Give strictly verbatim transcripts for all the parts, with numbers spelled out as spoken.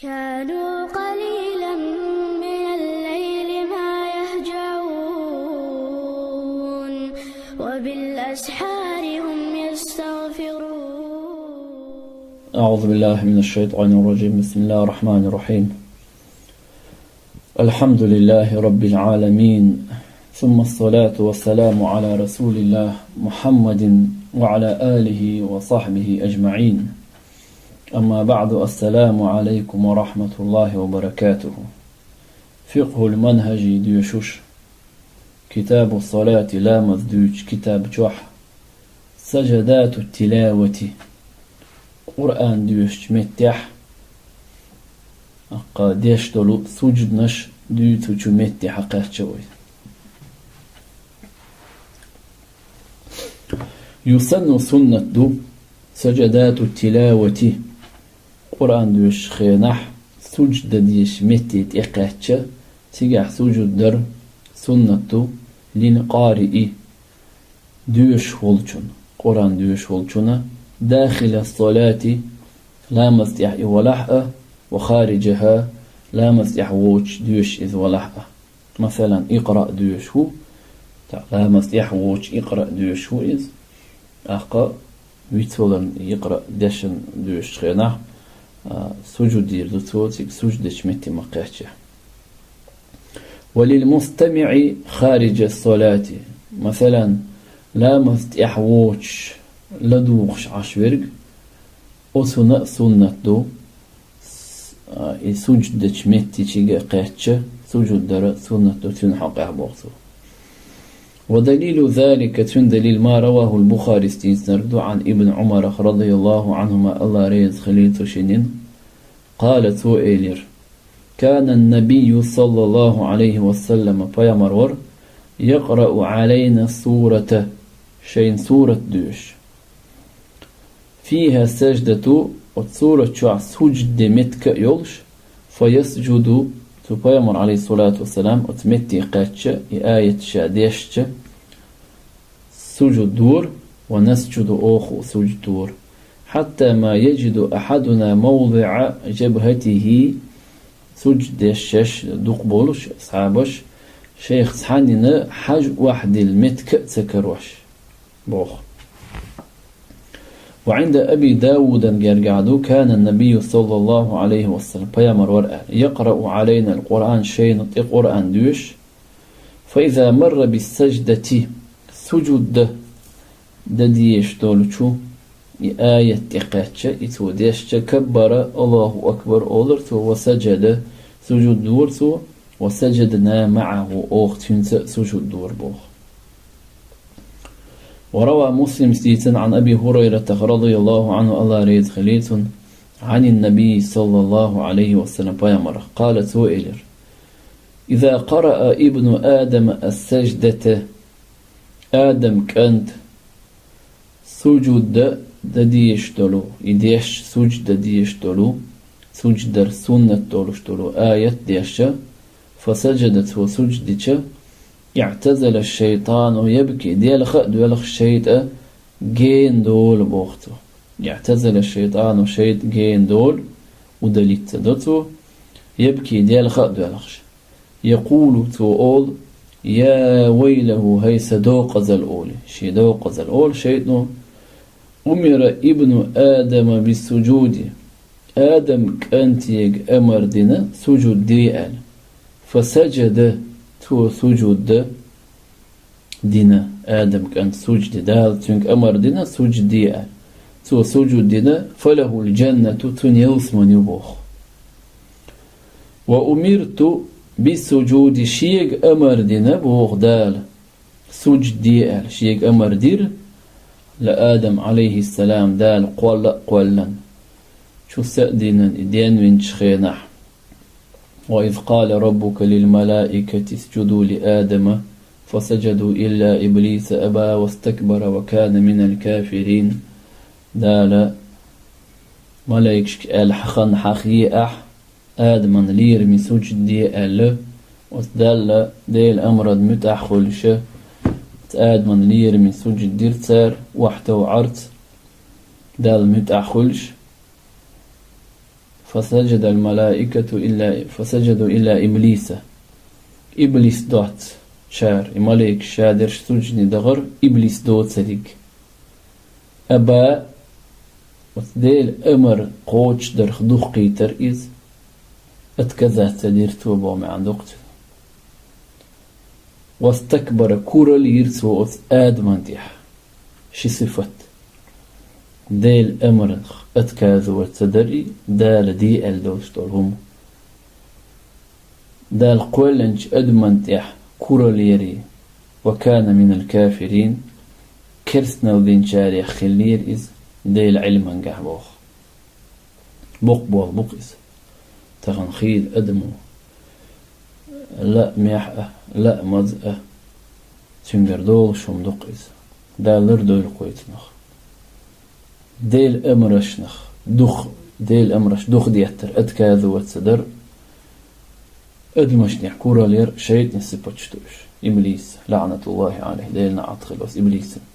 كانوا قليلا من الليل ما يهجعون، وبالأسحار هم يستغفرون. أعوذ بالله من الشيطان الرجيم. بسم الله الرحمن الرحيم. الحمد لله رب العالمين، ثم الصلاة والسلام على رسول الله محمد وعلى آله وصحبه أجمعين. أما بعد، السلام عليكم ورحمة الله وبركاته. فقه المنهج доьшуш, كتاب الصلاة, ламаз дуьйцу китаб чохь, سجدات التلاوة, Къуръан доьшучу меттехь, аккха деш долу сужданаш дуьйцучу метте хьакхаьчча вай. يسن, суннат ду, سجدات التلاوة, Къуръан доьшучу хенахь сужда деш метте тӀекхаьчча, цигахь сужуд дар суннат ду, للقارئ, доьшуш волчунна, Къуръан доьшуш волчунна, داخل الصلاة, ламаз тӀехь и валахь а, وخارجها, ламаз тӀехь воцуш доьшуш иза валахь а. Масалан, икъраъ доьшуш ву, тӀаккха ламаз тӀехь воцуш икъраъ доьшуш ву иза, тӀаккха вицваларна икъраъ дешна доьшучу хенахь, а, сужуд дийр ду цо, цига суждачу метте ма кхаьчча. وللمستمع خارج الصلاة. Масалан, ламаз тӀехь воцуш ладугӀуш Ӏаш верг, оцунна а суннат ду, с-, а, и суждачу меттичига а кхаьчча, сужуд дара суннат ду цуьнан хьокъехь боху цо. ودليل ذلك, цуьнан далил, ما رواه البخاري, дийцинарг ду, عن ابن عمر رضي الله عنهما, АллахӀ реза хилийла цу шинна, قال, цо элира: كان النبي صلى الله عليه وسلم, пайхамар вара, يقرأ علينا السورة, шайна сурат доьшуш. فيها سجدة, оцу сурат чохь сужуд де меттиг а йолуш, فيسجد, цу пайхамар, عليه الصلاة والسلام, оцу метте кхаьчча, и аят ша дешча, сужуд дора, ونسجد, оха а сужуд дора. حتى ما يجد أحدنا موضع جبهته, сужуд деш шаьш дукха болуш асхьабаш, шайх цхьаннина хьажа охьадилла меттиг а ца карош, боху. وعند أبي داود гергахь ду, كان النبي صلى الله عليه وسلم, пайхамар вара аьлла, يقرأ علينا القرآن, шайна тӀе Къуръан доьшуш, فإذا مر بالسجدة, сужуд дан дезаш долчу и аят тӀекхаьчча, и цо дешча, كبر, الله أكبر олура цо, وسجد, сужуд дора цо, وسجدنا معه, оха цуьнца а сужуд дора боху. وروى مسلم, дийцина, عن أبي هريرة رضي الله عنه, АллахӀ реза хилийла цунна, عن النبي صلى الله عليه وسلم, пайхамарах, قال, цо элира: إذا قرأ ابن آدم السجدة, Адам кӀанта сужуд дан дезаш долу, и деш сужуд дан дезаш долу, сужуд дар суннат долуш долу аят дешча, فسجد, цо сужуд дича, اعتزل الشيطان يبكي, делха а доьлхуш шайтӀа гена долу боху цо. اعتزل الشيطان, шайтӀа гена долу, удалиться до цо, يبكي, делха а доьлхуш. يقول, цо олу: يا ويله, хӀай сан докъазалла, олий. Шен докъазалла олу шайтӀано: أمر ابن آدم بالسجود, Адам кӀантега амар дина сужуд де аьлла. فسجد, цо сужуд дина, Адам кӀанта сужуд де, Дала цуьнга амар дина сужуд де аьлла. Цо сужуд дина, فله الجنة, цунна ялсамани ю боху. وأمرت بالسجود, шега амар дина боху Дала, сужуд де аьлла, шега амар дира, ла Адам, عليه السلام, Дала кхолла а кхоьллина, чу са а динан и денвинчу хенахь. وإذ قال ربك للملائكة اسجدوا لآدم فسجدوا إلا إبليس أبى واستكبر وكان من الكافرين. Дала малайкашка аьлла: хьан хан хьахъе ахь, Адаман лераме сужуд де аьлла, оцу Далла, Делан амран муьтӀахь хуьлуша, оцу Адаман лераме сужуд дира цара, охьатовӀарца, Далла муьтӀахь хуьлуш. فسجد الملائكة إلا، فسجدوا إلا إبليس. Иблис доццушара, и малейкаш шадерш суждане дахар, Иблис доцург. أبى, оцу Делан амар кхочушдарх духкхийтира иза, отказаться дира цо боху маьӀна ду-кх цуьнан. واستكبر, куралла йира цо оцу Адаман тӀехь. Ши сифат. Делан амарах отказывать ца дар и, Дала де аьлла долуш долу хӀума. Дала кхоьллинчу адаман тӀехь куралла яр и, وكان من الكافرين, керстаналла динчарех хиллера иза, Делан Ӏилмангахь боху. Боккха болу бу-кх иза. Тахана хийла адамо, лаамехь а, лаамаза а, цуьнгара долуш хӀума ду-кх иза. Дала лардойла кхойцунах. Делан амаршнах дух, Делан амарш духадеттар, отказываться дар, адамашна тӀехь куралла яр шайтӀан сипаташ ду уьш. Иблис, лаӀнатуллахӀи Ӏалайхи, Делан наӀалт хила оцу Иблисана.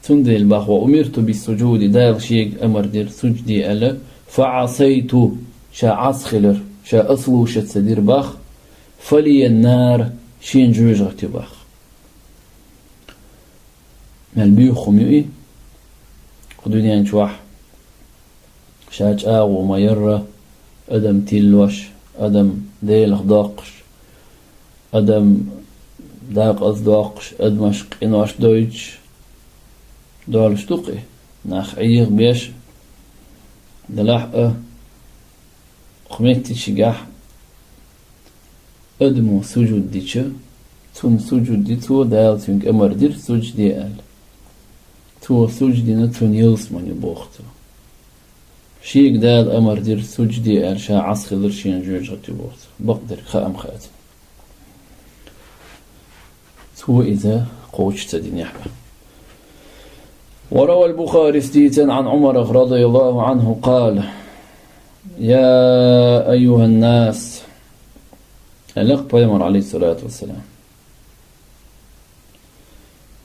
Цундела боху: وأمرت بالسجود, Дала шега амар дира сужуд де аьлла, فعصيت, ша Ӏаса хилира, ша ослушаться дира боху, فلي النار, шена жоьжахати боху. Мел буьйху хӀума ю и, кху дуьнен чохь ша чӀагӀо ма-ярра, адам тиллош, адам Делах доккхуш, адам декъаза доккхуш, адамаш къинош дойтуш, долуш ду-кх и, нах Ӏехабеш, делахь а, кху меттигашкахь адамо сужуд дича, цунна сужуд ди цо, Дала цуьнга амар дира сужуд де аьлла. Цо сужуд дина, цунна ялсамани ю боху цо. Шега Дала амар дира сужуд де аьлла, ша Ӏаса хилира, шена жоьжахати ю боху цо. Бакъдерг хаам хаьа цунна. Цо иза кхочуш ца динехь а. وروى البخاري, стийцина, عن عمر رضي الله عنه قال: يا أيها الناس, аьлла-кх Пайхамара, Ӏалайхиссалату вассалам: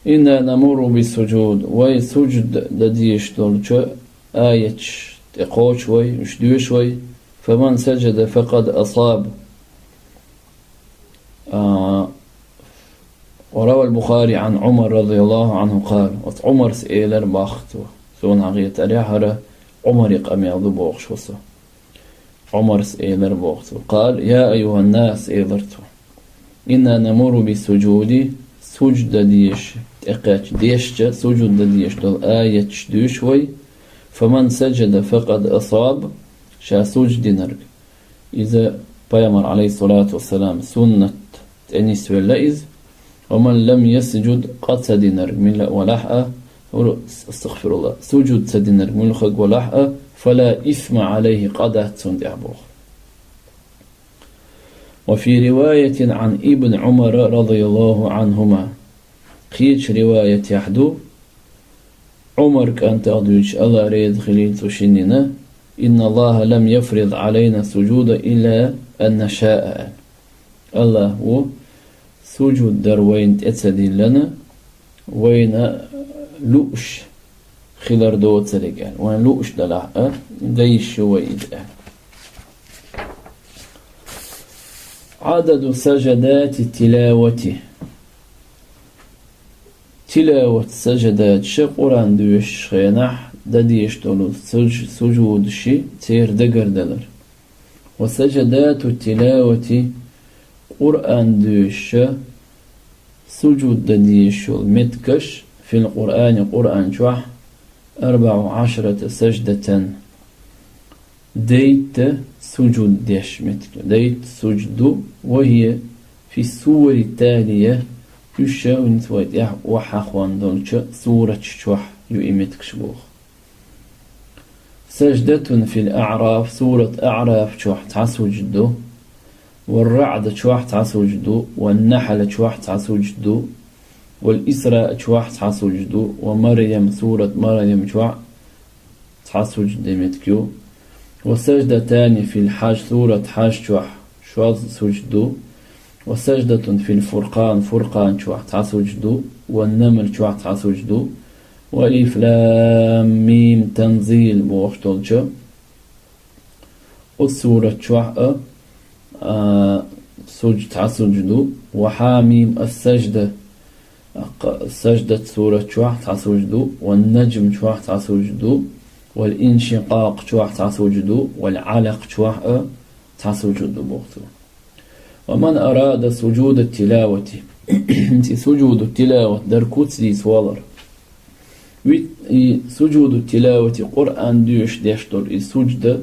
إنا نمر بالسجود, вай сужуд дан дезаш долчу аяташ тӀе кхочу вай, уьш доьшу вай, فمن سجد فقد أصاب. А, وروى البخاري عن عمر رضي الله عنه قال, оцу Ӏумарс элира боху цо, суна хьахетарехь, хӀара Ӏумаран къамел ду бохуш ву со. Ӏумарс элира боху цо: قال: يا أيها الناس, элира цо, إنا نمر بالسجود, сужуд дан дезаш, тӀекхаьчча дешча, сужуд дан дезаш долу аяташ доьшу вай, فمن سجد فقد أصاب, ша сужуд динарг. Иза Пайхамар, Ӏалайхиссалату вассалам, суннат тӀе нисвелла иза. ومن لم يسجد, къа ца динарг мила а валахь а, хӀур-, астагфируллах, сужуд ца динарг муьлхарг валахь а, فلا إثم عليه, къа дац цунна тӀехь боху. وفي رواية عن ابن عمر رضي الله عنهما. Кхечу риваятехь ду, Ӏумар кӀантах дуьйцуш, АллахӀ реза хилийла цу шиннина: إن الله لم يفرض علينا السجود إلا أن نشاء, аьлла. АллахӀ ву сужуд дар вайна тӀе ца диллина, вайна лууш хилар доцург аьлла. Вайна лууш делахь а, дан йиш ю вай иза аьлла. عدد سجدات التلاوة. Тилават сажадаташа, Къуръан доьшучу хенахь дан дезаш долу суж-, сужудаши церан дагардалар. وسجدات التلاوة, Къуръан доьшуша сужуд дан дезаш йолу меттигаш, في القرآن, Къуръан чохь, أربع عشرة سجدة, дейтта сужуд деш меттиг ду, дейтта сужуд ду, وهي في السور التالية, уьш ша хӀинца вай тӀехь охьахош долчу сураташ чохь ю и меттигаш боху. سجدة في الأعراف, сурат АӀраф чохь цхьа сужуд ду, والرعد чохь цхьа сужуд ду, والنحل чохь цхьа сужуд ду, والإسراء чохь цхьа сужуд ду, ومريم, сурат Марьям чохь цхьа сужуд де меттиг ю. وسجدتان في الحج, сурат Хьаж чохь шозза сужуд ду. وسجدة في الفرقان, Фуркъан чохь цхьа сужуд ду, والنمل чохь цхьа сужуд ду, وألف لام ميم تنزيل бохуш долчу Оцу сурат чохь а, а, суж-, цхьа суж ду, ва хьа мим ас-сажда, аккха саждат сурат чохь цхьа суж ду, ва наджм чохь цхьа суж ду, вал иншикъакъ чохь цхьа суж ду, вал алакъ чохь а цхьа суж ду боху цо. Ва ман арада суджуда тилавати. И суджуду тилават дар куц дийца валар. Вит-, и суджуду тилавати Къуръан доьшуш деш долу и суджда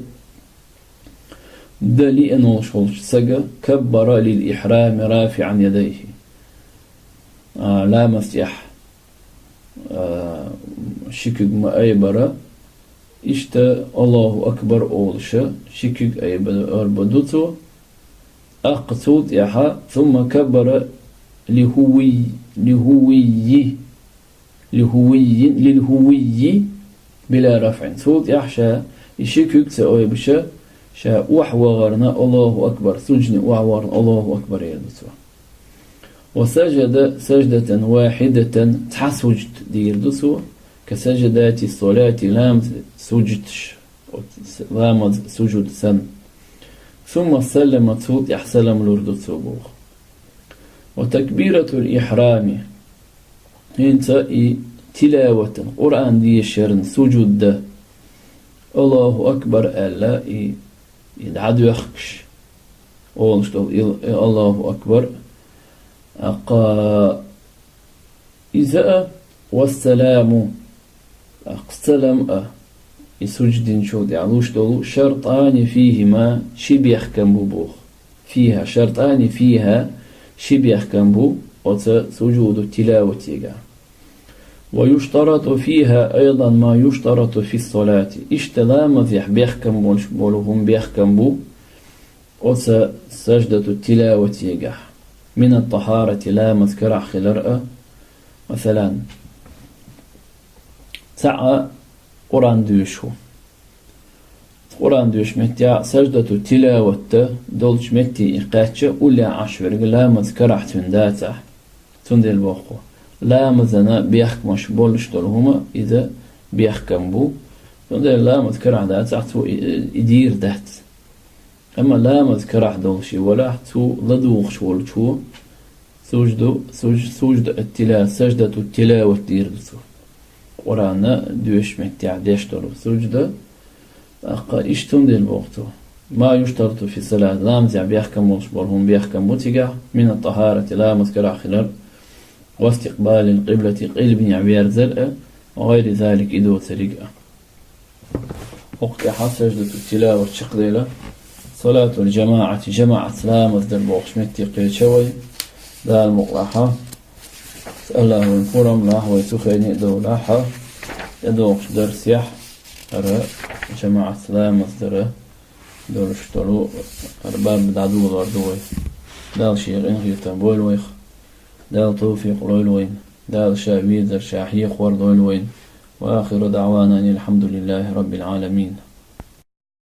дан лиъна волуш волчу сага каббара лил ихьрами рафиъан ядайхи. А, ламаз тӀехь, а, ши куьг ма айбара, иштта Аллаху акбар олуша, ши куьг айба-, айба ду цо. Аккха цул тӀаьхьа, сумма каббара лихуви-, лихувийи, лихувийи, лилхувийи, била рафъин. Цул тӀаьхьа ша и ши куьг ца айбаша, ша охьавахарна Аллаху акбар, суджни охьавахарна Аллаху акбар эр ду цо. Ва сажада саждатан вахидатан, цхьа суджд дийр ду цо, ка сажадати солати, ламаз судждаш, оцу с-, ламаз суджуд санна. Сумма саллама, цул тӀаьхьа салам лур ду цо боху. Ва такбиратул ихьрами, хӀинца и тилаватан, Къуръан дешаран суджуд дан, Аллаху акбар аьлла, и, и дӀадоьхкуш, олуш долу ил-, и Аллаху акбар, аккха иза а, вассаламу, аккха салам а, и судждинчул тӀаьхьа луш долу, шартани фихима, ши бехкам бу боху. Фиха, шартани фиха, ши бехкам бу оцу суджуду тилаватегахь. Ва юштарату фиха айдан ма юштарату фи салати. Иштта ламазехь бехкам болуш болу хӀума бехкам бу оцу саждату тилаватегахь. Мина тахарати, ламаз карахь хилар а, масалан, цхьаъ а Къуръан доьшу. Къуръан доьшу меттехь саждату тилават дан долчу метте и кхаьчча, уллехь Ӏаш верг ламаз карахь цуьнан дацахь. Цундела боху, ламазана бехкамаш болуш долу хӀума иза бехкам бу. Цундела ламаз карахь дацахь, цо и, и дийр дац. Амма ламаз карахь долуш и валахь, цо ладугӀуш волчо, суджду, суж-, суджда ат-тила-, саждату тилават дийр ду цо. Къуръан доьшу меттехь деш долу суджда, тӀаккха иштта цундела боху цо. Ма юштарту фи салат, ламазехь бехкам болуш болу хӀума бехкам бу цигахь, мина тахарати, ламаз карахь хилар, вастикъбалил къиблати, къилбанехь верзар а, ва гӀайри залик, и доцуриг а. ХӀокху тӀаьхьа саждату тилават чекхдела, салатул жамаъати, жамаъатца ламаз дар бохуш метте кхеча вай, Дала мукъалахь, Аллахь вайн пурам лахь, вай цу хене а довлахь, тӀедогӀучу дарсехь, хӀара жамаъатца ламаз дара долуш долу хӀара баб дӀадолор ду вай. Дала шен къинхетам бойла вайх, Дала тавфикъ лойла вайна, Дала ша везар, ша хьехор дойла вайна. Ва ахиру даъвана анил хьамдулиллахи раббил Ӏаламин.